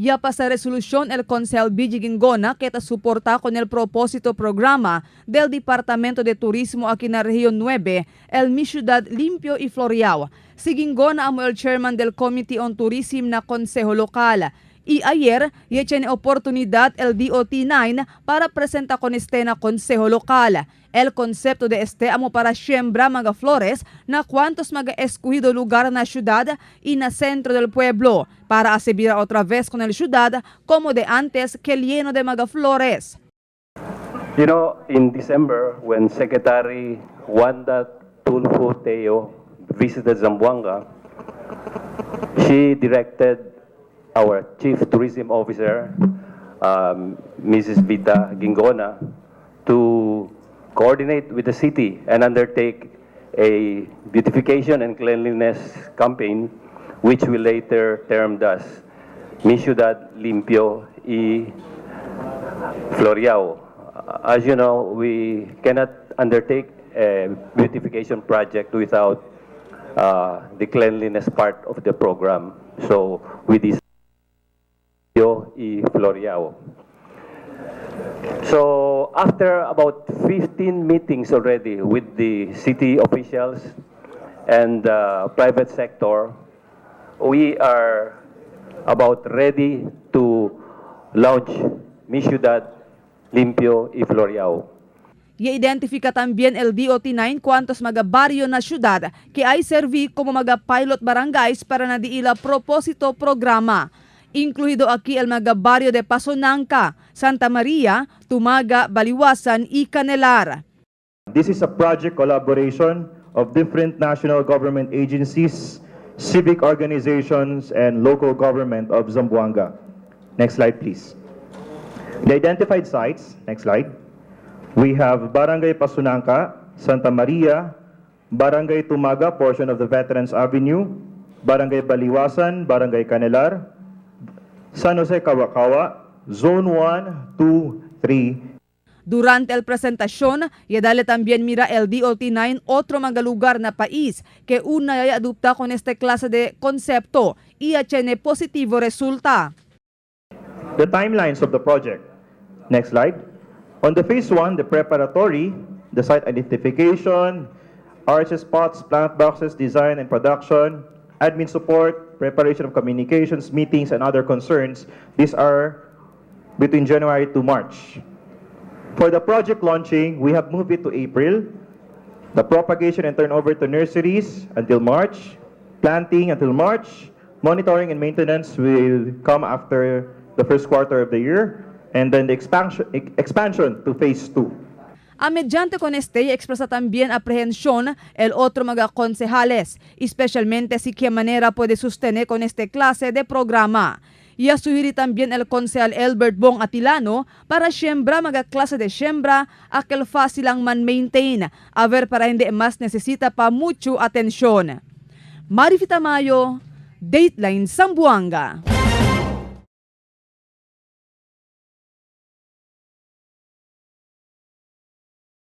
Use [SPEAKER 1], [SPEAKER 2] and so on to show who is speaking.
[SPEAKER 1] Ya pasa resolución el Concejal BG Guingona que ta suporta con el propósito programa del Departamento de Turismo aquí na Región 9, el Mi Ciudad Limpio y Floreao. Si Guingona amo el chairman del Committee on Tourism na Consejo Local. Y ayer, ya tiene oportunidad el DOT 9 para presentar con este na Consejo Local. El concepto de este amo para siembra mga flores na cuantos mga escogido lugar na ciudad y na centro del pueblo para asibir otra vez con el ciudad como de antes que lleno de mga flores.
[SPEAKER 2] In December, when Secretary Wanda Tulfo Teo visited Zamboanga, she directed our Chief Tourism Officer, Mrs. Vida Guingona, to coordinate with the city and undertake a beautification and cleanliness campaign, which we later termed as Mi Ciudad Limpio y Floreao. As you know, we cannot undertake a beautification project without the cleanliness part of the program. So we decided Limpio y Floreao. So after about 15 meetings already with the city officials and private sector, we are about ready to launch Mi Ciudad Limpio y Floreao.
[SPEAKER 1] Y identifica también el DOT 9 cuantos mga barrio na syudad que ay servi como mga pilot barangays para na diila propósito programa. Incluido aquí el mga barrio de Pasonanca, Santa Maria, Tumaga, Baliwasan y Canelar.
[SPEAKER 3] This is a project collaboration of different national government agencies, civic organizations, and local government of Zamboanga. Next slide, please. The identified sites, next slide. We have Barangay Pasonanca, Santa Maria, Barangay Tumaga, portion of the Veterans Avenue, Barangay Baliwasan, Barangay Canelar, San Jose Kawakawa, Zone 1, 2, 3,
[SPEAKER 1] Durante el presentación, yadale también mira el DOT 9 otro mga lugar na país que una ya adopta con este clase de concepto y tiene positivo resulta.
[SPEAKER 3] The timelines of the project. Next slide. On the phase one, the preparatory, the site identification, arches spots, plant boxes, design and production, admin support, preparation of communications, meetings, and other concerns. These are between January to March. For the project launching, we have moved it to April. The propagation and turnover to nurseries until March, planting until March, monitoring and maintenance will come after the first quarter of the year, and then the expansion to phase two.
[SPEAKER 1] A mediante con este expresa también aprehensión el otro mga concejales, especialmente si qué manera puede sostener con este clase de programa. Y a sugerir también el concejal Elbert Bong Atilano para siembra mga clase de siembra aquel fácil ang man maintain, a ver para hindi mas necesita pa mucho atensyon. Marifita Mayo, Dateline Zamboanga.